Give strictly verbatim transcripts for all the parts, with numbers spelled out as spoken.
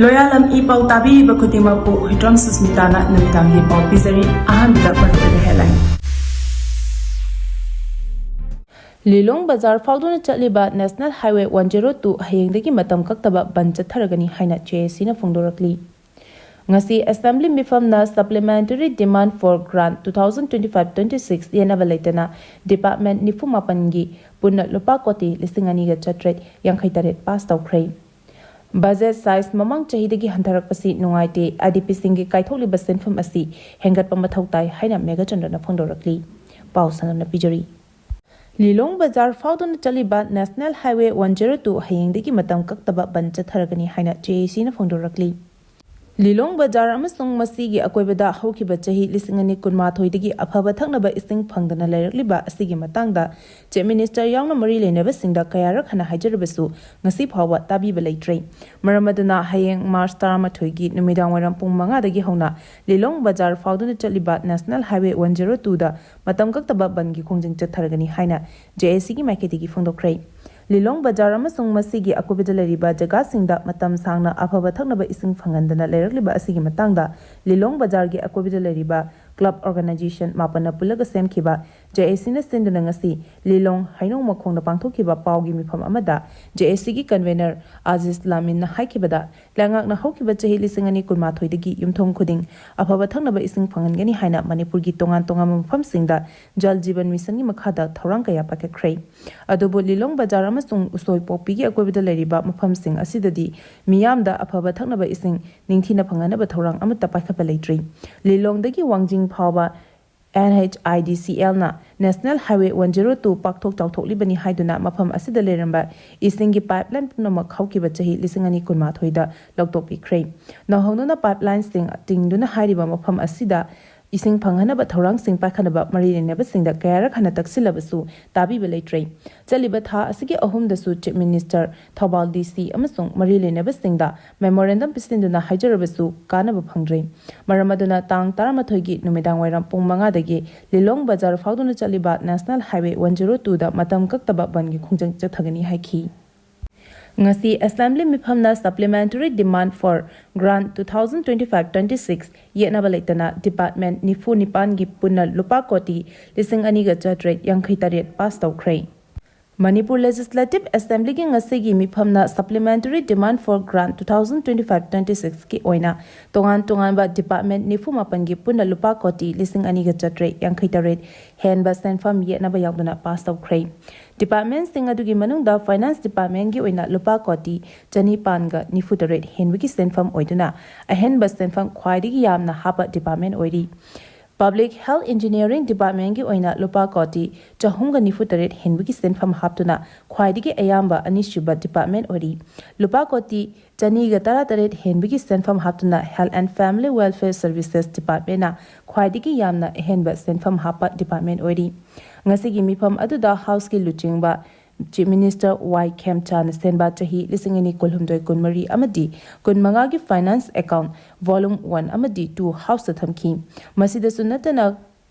ꯂꯣꯌꯥꯂꯝ E ꯄꯥꯎ ꯇꯥꯕꯤꯔꯤꯕ ꯈꯨꯗꯤꯡꯃꯛꯄꯨ ꯍꯨꯏꯗ꯭ꯔꯣꯝ ꯁꯨꯁꯃꯤꯇꯥꯅ ꯅꯨꯃꯤꯗꯥꯡꯒꯤ ꯄꯥꯎ ꯄꯤꯖꯔꯤ꯫ ꯑꯍꯥꯟꯕꯗ ꯃꯔꯨꯑꯣꯏꯕ headline꯫ ꯂꯤꯂꯣꯡ ꯕꯖꯥꯔ ꯐꯥꯎꯗꯨꯅ ꯆꯠꯂꯤꯕ National Highway one zero two ꯍꯌꯦꯡꯗꯒꯤ ꯃꯇꯝ ꯀꯛꯇꯕ ꯕꯟ ꯆꯠꯊꯔꯒꯅꯤ ꯍꯥꯏꯅ J A Cꯅ ꯐꯣꯡꯗꯣꯔꯛꯂꯤ꯫ ꯉꯁꯤ Assembly ꯃꯤꯐꯝꯅ Supplementary Demand for Grant two thousand twenty-five twenty-six ꯌꯦꯟꯅꯕ ꯂꯩꯇꯅ department ꯅꯤꯐꯨ ꯃꯥꯄꯟꯒꯤ ꯄꯨꯟꯅ ꯂꯨꯄꯥ ꯀꯣꯇꯤ ꯂꯤꯁꯤꯡ ꯑꯅꯤꯒ ꯆꯥꯇ꯭ꯔꯦꯠ ꯌꯥꯡꯈꯩ ꯇꯔꯦꯠ pass ꯇꯧꯈ꯭ꯔꯦ꯫ Budget size ꯃꯃꯥꯡ ꯆꯍꯤꯗꯒꯤ ꯍꯟꯊꯔꯛꯄꯁꯤ ꯅꯨꯡꯉꯥꯏꯇꯦ, IDPꯁꯤꯡꯒꯤ ꯀꯥꯏꯊꯣꯛꯂꯤꯕ ꯁꯦꯟꯐꯝ ꯑꯁꯤ ꯍꯦꯟꯒꯠꯄ ꯃꯊꯧ ꯇꯥꯏ ꯍꯥꯏꯅ ꯃꯦꯘꯆꯟꯗ꯭ꯔꯅ ꯐꯣꯡꯗꯣꯔꯛꯂꯤ꯫ ꯄꯥꯎ ꯁꯟꯗꯣꯛꯅ ꯄꯤꯖꯔꯤ꯫ ꯂꯤꯂꯣꯡ ꯕꯖꯥꯔ ꯐꯥꯎꯗꯨꯅ ꯆꯠꯂꯤꯕ National Highway one zero two ꯍꯌꯦꯡꯗꯒꯤ ꯃꯇꯝ ꯀꯛꯇꯕ ꯕꯟ ꯆꯠꯊꯔꯒꯅꯤ ꯍꯥꯏꯅ J A Cꯅ ꯐꯣꯡꯗꯣꯔꯛꯂꯤ꯫ ꯂꯤꯂꯣꯡ ꯕꯖꯥꯔ ꯑꯃꯁꯨꯡ ꯃꯁꯤꯒꯤ ꯑꯀꯣꯏꯕꯗ ꯍꯧꯈꯤꯕ ꯆꯍꯤ ꯂꯤꯁꯤꯡ ꯑꯅꯤ ꯀꯨꯟꯃꯥꯊꯣꯏꯗꯒꯤ ꯑꯐꯕ ꯊꯛꯅꯕ ꯏꯁꯤꯡ ꯐꯪꯗꯅ ꯂꯩꯔꯛꯂꯤꯕ ꯑꯁꯤꯒꯤ ꯃꯇꯥꯡꯗ Chief Minister ꯌꯥꯎꯅ ꯃꯔꯤ ꯂꯩꯅꯕꯁꯤꯡꯗ ꯀꯌꯥꯔꯛ ꯍꯟꯅ ꯍꯥꯏꯖꯔꯕꯁꯨ ꯉꯁꯤ ꯐꯥꯎꯕ ꯇꯥꯕꯤꯕ ꯂꯩꯇ꯭ꯔꯦ꯫ ꯃꯔꯝ ꯑꯗꯨꯅ ꯍꯌꯦꯡ March ꯇꯔꯥꯃꯥꯊꯣꯏꯒꯤ ꯅꯨꯃꯤꯗꯥꯡ ꯋꯥꯏꯔꯝ ꯄꯨꯡ ꯃꯉꯥꯗꯒꯤ ꯍꯧꯅ ꯂꯤꯂꯣꯡ ꯕꯖꯥꯔ ꯐꯥꯎꯗꯨꯅ ꯆꯠꯂꯤꯕ National Highway one zero twoꯗ ꯃꯇꯝ ꯀꯛꯇꯕ ꯕꯟꯒꯤ ꯈꯣꯡꯖꯪ ꯆꯠꯊꯔꯒꯅꯤ ꯍꯥꯏꯅ J A Cꯒꯤ ꯃꯥꯏꯀꯩꯗꯒꯤ ꯐꯣꯡꯗꯣꯛꯈ꯭ꯔꯦ꯫ ꯂꯤꯂꯣꯡ ꯕꯖꯥꯔ ꯑꯃꯁꯨꯡ ꯃꯁꯤꯒꯤ ꯑꯀꯣꯏꯕꯗ ꯂꯩꯔꯤꯕ ꯖꯒꯥꯁꯤꯡꯗ ꯃꯇꯝ ꯁꯥꯡꯅ ꯑꯐꯕ ꯊꯛꯅꯕ ꯏꯁꯤꯡ ꯐꯪꯍꯟꯗꯅ ꯂꯩꯔꯛꯂꯤꯕ ꯑꯁꯤꯒꯤ ꯃꯇꯥꯡꯗ ꯂꯤꯂꯣꯡ ꯕꯖꯥꯔꯒꯤ ꯑꯀꯣꯏꯕꯗ ꯂꯩꯔꯤꯕ club organization ꯃꯥꯄꯟꯅ ꯄꯨꯜꯂꯒ ꯁꯦꯝꯈꯤꯕ J A Cꯅ ꯁꯤꯟꯗꯨꯅ ꯉꯁꯤ ꯂꯤꯂꯣꯡ ꯍꯩꯅꯧ ꯃꯈꯣꯡꯗ ꯄꯥꯡꯊꯣꯛꯈꯤꯕ ꯄꯥꯎꯒꯤ ꯃꯤꯐꯝ ꯑꯃꯗ J A Cꯒꯤ convener ꯑꯖꯤꯖ ꯂꯥꯃꯤꯟꯅ ꯍꯥꯏꯈꯤꯕꯗ, ꯂꯩꯉꯥꯛꯅ ꯍꯧꯈꯤꯕ ꯆꯍꯤ ꯂꯤꯁꯤꯡ ꯑꯅꯤ ꯀꯨꯟꯃꯥꯊꯣꯏꯗꯒꯤ ꯌꯨꯝꯊꯣꯡ ꯈꯨꯗꯤꯡ ꯑꯐꯕ ꯊꯛꯅꯕ ꯏꯁꯤꯡ ꯐꯪꯍꯟꯒꯅꯤ ꯍꯥꯏꯅ ꯃꯅꯤꯄꯨꯔꯒꯤ ꯇꯣꯉꯥꯟ ꯇꯣꯉꯥꯟꯕ ꯃꯐꯝꯁꯤꯡꯗ Jal Jeevan Missionꯒꯤ ꯃꯈꯥꯗ ꯊꯧꯔꯥꯡ ꯀꯌꯥ ꯄꯥꯏꯈꯠꯈ꯭ꯔꯦ꯫ ꯑꯗꯨꯕꯨ ꯂꯤꯂꯣꯡ ꯕꯖꯥꯔ ꯑꯃꯁꯨꯡ ꯎꯁꯣꯏꯄꯣꯛꯄꯤꯒꯤ ꯑꯀꯣꯏꯕꯗ ꯂꯩꯔꯤꯕ ꯃꯐꯝꯁꯤꯡ ꯑꯁꯤꯗꯗꯤ ꯃꯤꯌꯥꯝꯗ ꯑꯐꯕ ꯊꯛꯅꯕ ꯏꯁꯤꯡ ꯅꯤꯡꯊꯤꯅ ꯐꯪꯍꯟꯅꯕ ꯊꯧꯔꯥꯡ ꯑꯃꯠꯇ ꯄꯥꯏꯈꯠꯄ ꯂꯩꯇ꯭ꯔꯤ꯫ ꯂꯤꯂꯣꯡꯗꯒꯤ ꯋꯥꯡꯖꯤꯡ ꯐꯥꯎꯕ N H I D C Lꯅ National Highway one zero two ꯄꯥꯛꯊꯣꯛ ꯆꯥꯎꯊꯣꯛꯂꯤꯕꯅꯤ ꯍꯥꯏꯗꯨꯅ ꯃꯐꯝ ꯑꯁꯤꯗ ꯂꯩꯔꯝꯕ ꯏꯁꯤꯡꯒꯤ pipeline ꯄꯨꯝꯅꯃꯛ ꯍꯧꯈꯤꯕ ꯆꯍꯤ ꯂꯤꯁꯤꯡ ꯑꯅꯤ ꯀꯨꯟꯃꯥꯊꯣꯏꯗ ꯂꯧꯊꯣꯛꯄꯤꯈ꯭ꯔꯦ꯫ ꯅꯧꯍꯧꯅꯅ pipelineꯁꯤꯡ ꯇꯤꯡꯗꯨꯅ ꯍꯥꯏꯔꯤꯕ ꯃꯐꯝ ꯑꯁꯤꯗ ꯏꯁꯤꯡ ꯐꯪꯍꯟꯅꯕ ꯊꯧꯔꯥꯡꯁꯤꯡ ꯄꯥꯏꯈꯠꯅꯕ ꯃꯔꯤ ꯂꯩꯅꯕꯁꯤꯡꯗ ꯀꯌꯥꯔꯛ ꯍꯟꯅ ꯇꯛꯁꯤꯜꯂꯕꯁꯨ ꯇꯥꯕꯤꯕ ꯂꯩꯇ꯭ꯔꯦ꯫ ꯆꯠꯂꯤꯕ ꯊꯥ ꯑꯁꯤꯒꯤ ꯑꯍꯨꯝꯗꯁꯨ Chief Minister, Thoubal D C ꯑꯃꯁꯨꯡ ꯃꯔꯤ ꯂꯩꯅꯕꯁꯤꯡꯗ memorandum ꯄꯤꯁꯤꯟꯗꯨꯅ ꯍꯥꯏꯖꯔꯕꯁꯨ ꯀꯥꯟꯅꯕ ꯐꯪꯗ꯭ꯔꯦ꯫ ꯃꯔꯝ ꯑꯗꯨꯅ ꯇꯥꯡ ꯇꯔꯥꯃꯥꯊꯣꯏꯒꯤ ꯅꯨꯃꯤꯗꯥꯡ ꯋꯥꯏꯔꯝ ꯄꯨꯡ ꯃꯉꯥꯗꯒꯤ ꯂꯤꯂꯣꯡ ꯕꯖꯥꯔ ꯐꯥꯎꯗꯨꯅ ꯆꯠꯂꯤꯕ National Highway one zero twoꯗ ꯃꯇꯝ ꯀꯛꯇꯕ ꯕꯟꯒꯤ ꯈꯣꯡꯖꯪ ꯆꯠꯊꯒꯅꯤ ꯍꯥꯏꯈꯤ꯫ ꯉꯁꯤ Assembly ꯃꯤꯐꯝꯅ Supplementary Demand for Grant two thousand twenty-five twenty-six ꯌꯦꯠꯅꯕ ꯂꯩꯇꯅ department ꯅꯤꯐꯨ ꯅꯤꯄꯥꯟꯒꯤ ꯄꯨꯟꯅ ꯂꯨꯄꯥ ꯀꯣꯇꯤ ꯂꯤꯁꯤꯡ ꯑꯅꯤꯒ ꯆꯥꯇ꯭ꯔꯦꯠ ꯌꯥꯡꯈꯩ ꯇꯔꯦꯠ pass ꯇꯧꯈ꯭ꯔꯦ꯫ ꯃꯅꯤꯄꯨꯔ Legislative Assemblyꯒꯤ ꯉꯁꯤꯒꯤ ꯃꯤꯐꯝꯅ Supplementary Demand for Grant two thousand twenty-five twenty-sixꯀꯤ ꯑꯣꯏꯅ ꯇꯣꯉꯥꯟ ꯇꯣꯉꯥꯟꯕ department ꯅꯤꯐꯨ ꯃꯥꯄꯟꯒꯤ ꯄꯨꯟꯅ ꯂꯨꯄꯥ ꯀꯣꯇꯤ ꯂꯤꯁꯤꯡ ꯑꯅꯤꯒ ꯆꯥꯇ꯭ꯔꯦꯠ ꯌꯥꯡꯈꯩ ꯇꯔꯦꯠ ꯍꯦꯟꯕ ꯁꯦꯟꯐꯝ ꯌꯦꯠꯅꯕ ꯌꯥꯎꯗꯨꯅ pass ꯇꯧꯈ꯭ꯔꯦ꯫ Departmentꯁꯤꯡ ꯑꯗꯨꯒꯤ ꯃꯅꯨꯡꯗ Finance Departmentꯒꯤ ꯑꯣꯏꯅ ꯂꯨꯄꯥ ꯀꯣꯇꯤ ꯆꯅꯤꯄꯥꯟꯒ ꯅꯤꯐꯨ ꯇꯔꯦꯠ ꯍꯦꯟꯕꯒꯤ ꯁꯦꯟꯐꯝ ꯑꯣꯏꯗꯨꯅ ꯑꯍꯦꯟꯕ ꯁꯦꯟꯐꯝ ꯈ꯭ꯋꯥꯏꯗꯒꯤ ꯌꯥꯝꯅ ꯍꯥꯞꯄ department ꯑꯣꯏꯔꯤ꯫ Public Health Engineering Departmentꯒꯤ ꯑꯣꯏꯅ ꯂꯨꯄꯥ ꯀꯣꯇꯤ ꯆꯍꯨꯝꯒ ꯅꯤꯐꯨ ꯇꯔꯦꯠ ꯍꯦꯟꯕꯒꯤ ꯁꯦꯟꯐꯝ ꯍꯥꯞꯇꯨꯅ ꯈ꯭ꯋꯥꯏꯗꯒꯤ ꯑꯌꯥꯝꯕ ꯑꯅꯤꯁꯨꯕ department ꯑꯣꯏꯔꯤ꯫ ꯂꯨꯄꯥ ꯀꯣꯇꯤ ꯆꯅꯤꯒ ꯇꯔꯥ ꯇꯔꯦꯠ ꯍꯦꯟꯕꯒꯤ ꯁꯦꯟꯐꯝ ꯍꯥꯞꯇꯨꯅ Health and Family Welfare Services Departmentꯅ ꯈ꯭ꯋꯥꯏꯗꯒꯤ ꯌꯥꯝꯅ ꯑꯍꯦꯟꯕ ꯁꯦꯟꯐꯝ ꯍꯥꯞꯄ department ꯑꯣꯏꯔꯤ꯫ ꯉꯁꯤꯒꯤ ꯃꯤꯐꯝ ꯑꯗꯨꯗ Houseꯀꯤ ꯂꯨꯆꯤꯡꯕ Chief Minister ꯋꯥꯏ ꯈꯦꯝꯆꯥꯅ ꯁꯦꯟꯕꯥ ꯆꯍꯤ ꯂꯤꯁꯤꯡ ꯑꯅꯤ ꯀꯨꯟꯍꯨꯝꯗꯣꯏ ꯀꯨꯟꯃꯔꯤ ꯑꯃꯗꯤ ꯀꯨꯟꯃꯉꯥꯒꯤ Finance Account Volume one ꯑꯃꯗꯤ two Houseꯇ ꯊꯝꯈꯤ꯫ ꯃꯁꯤꯗꯁꯨ ꯅꯠꯇꯅ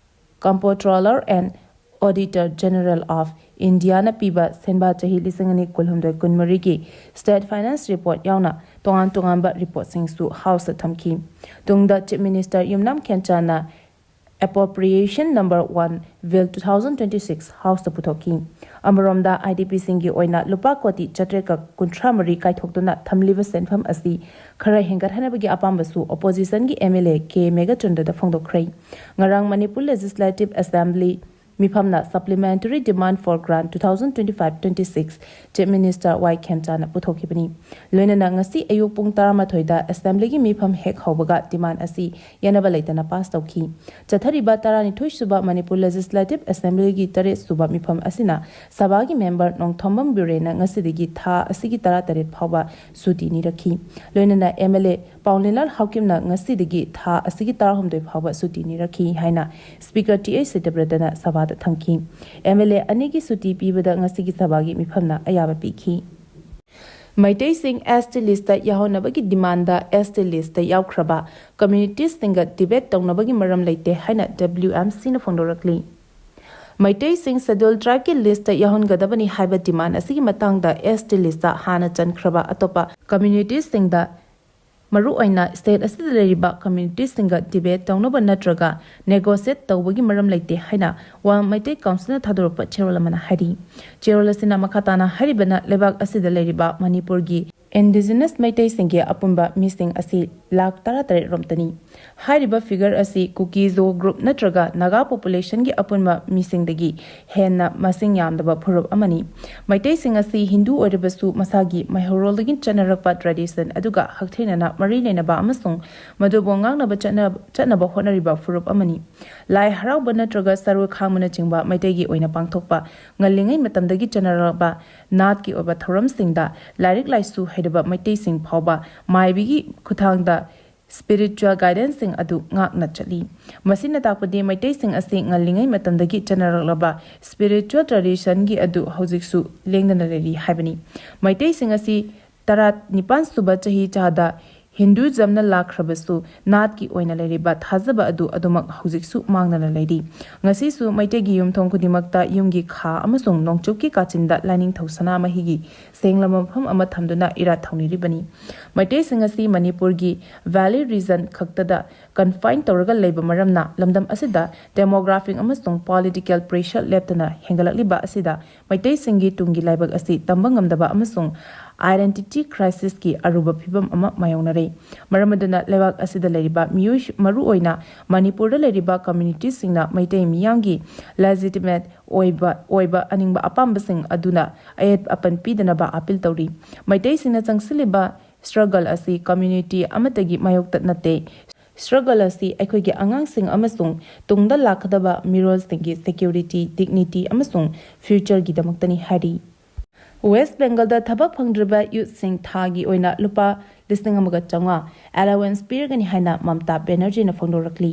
Comptroller and Auditor General of Indiaꯅ ꯄꯤꯕ ꯁꯦꯟꯕꯥ ꯆꯍꯤ ꯂꯤꯁꯤꯡ ꯑꯅꯤ ꯀꯨꯟꯍꯨꯝꯗꯣꯏ ꯀꯨꯟꯃꯔꯤꯒꯤ State Finance Report ꯌꯥꯎꯅ ꯇꯣꯉꯥꯟ ꯇꯣꯉꯥꯟꯕ reportꯁꯤꯡꯁꯨ Houseꯇ ꯊꯝꯈꯤ꯫ ꯇꯨꯡꯗ Chief Minister ꯌꯨꯝꯅꯥꯝ ꯈꯦꯝꯆꯥꯅ Appropriation Number one Bill two thousand twenty-six Houseꯇ ꯄꯨꯊꯣꯛꯈꯤ꯫ ꯑꯃꯔꯣꯝꯗ IDPꯁꯤꯡꯒꯤ ꯑꯣꯏꯅ ꯂꯨꯄꯥ ꯀꯣꯇꯤ ꯆꯥꯇ꯭ꯔꯦꯠꯀ ꯀꯨꯟꯊ꯭ꯔꯥ ꯃꯔꯤ ꯀꯥꯏꯊꯣꯛꯇꯨꯅ ꯊꯝꯂꯤꯕ ꯁꯦꯟꯐꯝ ꯑꯁꯤ ꯈꯔ ꯍꯦꯟꯒꯠꯍꯟꯅꯕꯒꯤ ꯑꯄꯥꯝꯕꯁꯨ Oppositionꯒꯤ MLA ꯀꯦ ꯃꯦꯘꯆꯟꯗ꯭ꯔꯗ ꯐꯣꯡꯗꯣꯛꯈ꯭ꯔꯦ꯫ ꯉꯔꯥꯡ Manipur Legislative Assembly ꯃꯤꯐꯝꯅ Supplementary Demand for Grant two thousand twenty-five twenty-six Chief Minister ꯋꯥꯏ ꯈꯦꯝꯆꯥꯅ ꯄꯨꯊꯣꯛꯈꯤꯕꯅꯤ꯫ ꯂꯣꯏꯅꯅ ꯉꯁꯤ ꯑꯌꯨꯛ ꯄꯨꯡ ꯇꯔꯥꯃꯥꯊꯣꯏꯗ Assemblyꯒꯤ ꯃꯤꯐꯝ ꯍꯦꯛ ꯍꯧꯕꯒ demand ꯑꯁꯤ ꯌꯦꯠꯅꯕ ꯂꯩꯇꯅ pass ꯇꯧꯈꯤ꯫ ꯆꯠꯊꯔꯤꯕ ꯇꯔꯥꯅꯤꯊꯣꯏ ꯁꯨꯕ ꯃꯅꯤꯄꯨꯔ Legislative Assemblyꯒꯤ ꯇꯔꯦꯠ ꯁꯨꯕ ꯃꯤꯐꯝ ꯑꯁꯤꯅ ꯁꯚꯥꯒꯤ member ꯅꯣꯡꯊꯣꯝꯕꯝ ꯕꯤꯔꯦꯟꯅ ꯉꯁꯤꯗꯒꯤ ꯊꯥ ꯑꯁꯤꯒꯤ ꯇꯔꯥꯇꯔꯦꯠ ꯐꯥꯎꯕ ꯁꯨꯇꯤ ꯅꯤꯔꯛꯈꯤ꯫ ꯂꯣꯏꯅꯅ MLA ꯄꯥꯎꯅꯤꯂꯥꯜ ꯍꯥꯎꯀꯤꯞꯅ ꯉꯁꯤꯗꯒꯤ ꯊꯥ ꯑꯁꯤꯒꯤ ꯇꯔꯥꯍꯨꯝꯗꯣꯏ ꯐꯥꯎꯕ ꯁꯨꯇꯤ ꯅꯤꯔꯛꯈꯤ ꯍꯥꯏꯅ Speaker ꯇꯤ ꯑꯩꯆ ꯁꯇ꯭ꯌꯕ꯭ꯔꯇꯅ ꯁꯚꯥꯗ ꯊꯝꯈꯤ꯫ MLA ꯑꯅꯤꯒꯤ ꯁꯨꯇꯤ ꯄꯤꯕꯗ ꯉꯁꯤꯒꯤ ꯁꯚꯥꯒꯤ ꯃꯤꯐꯝꯅ ꯑꯌꯥꯕ ꯄꯤꯈꯤ꯫ ꯃꯩꯇꯩꯁꯤꯡ ST listꯇ ꯌꯥꯎꯍꯟꯅꯕꯒꯤ demandꯗ ST listꯇ ꯌꯥꯎꯈ꯭ꯔꯕ communitiesꯁꯤꯡꯒ debate ꯇꯧꯅꯕꯒꯤ ꯃꯔꯝ ꯂꯩꯇꯦ ꯍꯥꯏꯅ WMCꯅ ꯐꯣꯡꯗꯣꯔꯛꯂꯤ꯫ ꯃꯩꯇꯩꯁꯤꯡ Scheduled Tribeꯀꯤ listꯇ ꯌꯥꯎꯍꯟꯒꯗꯕꯅꯤ ꯍꯥꯏꯕ demand ꯑꯁꯤꯒꯤ ꯃꯇꯥꯡꯗ S T listꯇ ꯍꯥꯟꯅ ꯆꯟꯈ꯭ꯔꯕ ꯑꯇꯣꯞꯄ communitiesꯁꯤꯡꯗ, ꯃꯔꯨꯑꯣꯏꯅ state ꯑꯁꯤꯗ ꯂꯩꯔꯤꯕ communitiesꯁꯤꯡꯒ debate ꯇꯧꯅꯕ ꯅꯠꯇ꯭ꯔꯒ negotiate ꯇꯧꯕꯒꯤ ꯃꯔꯝ ꯂꯩꯇꯦ ꯍꯥꯏꯅ World Meitei Councilꯅ ꯊꯥꯗꯣꯔꯛꯄ ꯆꯦꯔꯣꯜ ꯑꯃꯅ ꯍꯥꯏꯔꯤ꯫ ꯆꯦꯔꯣꯜ ꯑꯁꯤꯅ ꯃꯈꯥ ꯇꯥꯅ ꯍꯥꯏꯔꯤꯕꯅ ꯂꯩꯕꯥꯛ ꯑꯁꯤꯗ ꯂꯩꯔꯤꯕ ꯃꯅꯤꯄꯨꯔꯒꯤ indigenous ꯃꯩꯇꯩꯁꯤꯡꯒꯤ ꯑꯄꯨꯟꯕ ꯃꯤꯁꯤꯡ ꯑꯁꯤ ꯂꯥꯈ ꯇꯔꯥꯇꯔꯦꯠ ꯔꯣꯝꯇꯅꯤ꯫ ꯍꯥꯏꯔꯤꯕ figure ꯑꯁꯤ ꯀꯨꯀꯤ-ꯖꯣ group ꯅꯠꯇ꯭ꯔꯒ ꯅꯥꯒꯥ populationꯒꯤ ꯑꯄꯨꯟꯕ ꯃꯤꯁꯤꯡꯗꯒꯤ ꯍꯦꯟꯅ ꯃꯁꯤꯡ ꯌꯥꯝꯗꯕ ꯐꯨꯔꯨꯞ ꯑꯃꯅꯤ꯫ ꯃꯩꯇꯩꯁꯤꯡ ꯑꯁꯤ ꯍꯤꯟꯗꯨ ꯑꯣꯏꯔꯕꯁꯨ ꯃꯁꯥꯒꯤ ꯃꯩꯍꯧꯔꯣꯜꯗꯒꯤ ꯆꯠꯅꯔꯛꯄ tradition ꯑꯗꯨꯒ ꯍꯛꯊꯦꯡꯅꯅ ꯃꯔꯤ ꯂꯩꯅꯕ ꯑꯃꯁꯨꯡ ꯃꯗꯨꯕꯨ ꯉꯥꯛꯅꯕ ꯆꯠꯅ-, ꯆꯠꯅꯕ ꯍꯣꯠꯅꯔꯤꯕ ꯐꯨꯔꯨꯞ ꯑꯃꯅꯤ꯫ ꯂꯥꯏ ꯍꯔꯥꯎꯕ ꯅꯠꯇ꯭ꯔꯒ ꯁꯔꯨ ꯈꯥꯡꯕꯅꯆꯤꯡꯕ ꯃꯩꯇꯩꯒꯤ ꯑꯣꯏꯅ ꯄꯥꯡꯊꯣꯛꯄ ꯉꯜꯂꯤꯉꯩ ꯃꯇꯝꯗꯒꯤ ꯆꯠꯅꯔꯛꯂꯕ ꯅꯥꯠꯀꯤ ꯑꯣꯏꯕ ꯊꯧꯔꯝꯁꯤꯡꯗ ꯂꯥꯏꯔꯤꯛ ꯂꯥꯏꯁꯨ ꯍꯩꯔꯕ ꯃꯩꯇꯩꯁꯤꯡ ꯐꯥꯎꯕ ꯃꯥꯏꯕꯤꯒꯤ ꯈꯨꯠꯊꯥꯡꯗ spiritual guidanceꯁꯤꯡ ꯑꯗꯨ ꯉꯥꯛꯅ ꯆꯠꯂꯤ꯫ ꯃꯁꯤꯅ ꯇꯥꯛꯄꯗꯤ ꯃꯩꯇꯩꯁꯤꯡ ꯑꯁꯤ ꯉꯜꯂꯤꯉꯩ ꯃꯇꯝꯗꯒꯤ ꯆꯠꯅꯔꯛꯂꯕ spiritual traditionꯒꯤ ꯑꯗꯨ ꯍꯧꯖꯤꯛꯁꯨ ꯂꯦꯡꯗꯅ ꯂꯩꯔꯤ ꯍꯥꯏꯕꯅꯤ꯫ ꯃꯩꯇꯩꯁꯤꯡ ꯑꯁꯤ ꯇꯔꯥꯅꯤꯄꯥꯟ ꯁꯨꯕ ꯆꯍꯤ ꯆꯥꯗ Hinduismꯅ ꯂꯥꯛꯈ꯭ꯔꯕꯁꯨ ꯅꯥꯠꯀꯤ ꯑꯣꯏꯅ ꯂꯩꯔꯤꯕ ꯊꯥꯖꯕ ꯑꯗꯨ ꯑꯗꯨꯃꯛ ꯍꯧꯖꯤꯛꯁꯨ ꯃꯥꯡꯗꯅ ꯂꯩꯔꯤ꯫ ꯉꯁꯤꯁꯨ ꯃꯩꯇꯩꯒꯤ ꯌꯨꯝꯊꯣꯡ ꯈꯨꯗꯤꯡꯃꯛꯇ ꯌꯨꯝꯒꯤ ꯈꯥ ꯑꯃꯁꯨꯡ ꯅꯣꯡꯆꯨꯞꯀꯤ ꯀꯥꯆꯤꯟꯗ ꯂꯥꯏꯅꯤꯡꯊꯧ ꯁꯅꯥꯃꯍꯤꯒꯤ ꯁꯦꯡꯂꯕ ꯃꯐꯝ ꯑꯃ ꯊꯝꯗꯨꯅ ꯏꯔꯥꯠ ꯊꯧꯅꯤꯔꯤꯕꯅꯤ꯫ ꯃꯩꯇꯩꯁꯤꯡ ꯑꯁꯤ ꯃꯅꯤꯄꯨꯔꯒꯤ valley region ꯈꯛꯇꯗ confine ꯇꯧꯔꯒ ꯂꯩꯕ ꯃꯔꯝꯅ ꯂꯝꯗꯝ ꯑꯁꯤꯗ demographic ꯑꯃꯁꯨꯡ political pressure ꯂꯦꯞꯇꯅ ꯍꯦꯟꯒꯠꯂꯛꯂꯤꯕ ꯑꯁꯤꯗ ꯃꯩꯇꯩꯁꯤꯡꯒꯤ ꯇꯨꯡꯒꯤ ꯂꯥꯏꯕꯛ ꯑꯁꯤ ꯇꯝꯕ ꯉꯝꯗꯕ ꯑꯃꯁꯨꯡ identity crisisꯀꯤ ꯑꯔꯨꯕ ꯐꯤꯚꯝ ꯑꯃ ꯃꯥꯌꯣꯛꯅꯔꯦ꯫ ꯃꯔꯝ ꯑꯗꯨꯅ ꯂꯩꯕꯥꯛ ꯑꯁꯤꯗ ꯂꯩꯔꯤꯕ ꯃꯤꯑꯣꯏ, ꯃꯔꯨꯑꯣꯏꯅ ꯃꯅꯤꯄꯨꯔꯗ ꯂꯩꯔꯤꯕ communitiesꯁꯤꯡꯅ ꯃꯩꯇꯩ ꯃꯤꯌꯥꯝꯒꯤ legitimate ꯑꯣꯏꯕ, ꯑꯣꯏꯕ ꯑꯅꯤꯡꯕ ꯑꯄꯥꯝꯕꯁꯤꯡ ꯑꯗꯨꯅ ꯑꯌꯦꯠ ꯑꯄꯟ ꯄꯤꯗꯅꯕ appeal ꯇꯧꯔꯤ꯫ ꯃꯩꯇꯩꯁꯤꯡꯅ ꯆꯪꯁꯤꯜꯂꯤꯕ struggle ꯑꯁꯤ community ꯑꯃꯠꯇꯒꯤ ꯃꯥꯌꯣꯛꯇ ꯅꯠꯇꯦ꯫ Struggle ꯑꯁꯤ ꯑꯩꯈꯣꯏꯒꯤ ꯑꯉꯥꯡꯁꯤꯡ ꯑꯃꯁꯨꯡ ꯇꯨꯡꯗ ꯂꯥꯛꯀꯗꯕ ꯃꯤꯔꯣꯜꯁꯤꯡꯒꯤ security, dignity ꯑꯃꯁꯨꯡ futureꯒꯤꯗꯃꯛꯇꯅꯤ ꯍꯥꯏꯔꯤ꯫ West Bengalꯗ ꯊꯕꯛ ꯐꯪꯗ꯭ꯔꯤꯕ youthꯁꯤꯡ ꯊꯥꯒꯤ ꯑꯣꯏꯅ ꯂꯨꯄꯥ ꯂꯤꯁꯤꯡ ꯑꯃꯒ ꯆꯥꯝꯃꯉꯥ allowance ꯄꯤꯔꯒꯅꯤ ꯍꯥꯏꯅ ꯃꯝꯇꯥ ꯕꯦꯅꯔꯖꯤꯅ ꯐꯣꯡꯗꯣꯔꯛꯂꯤ꯫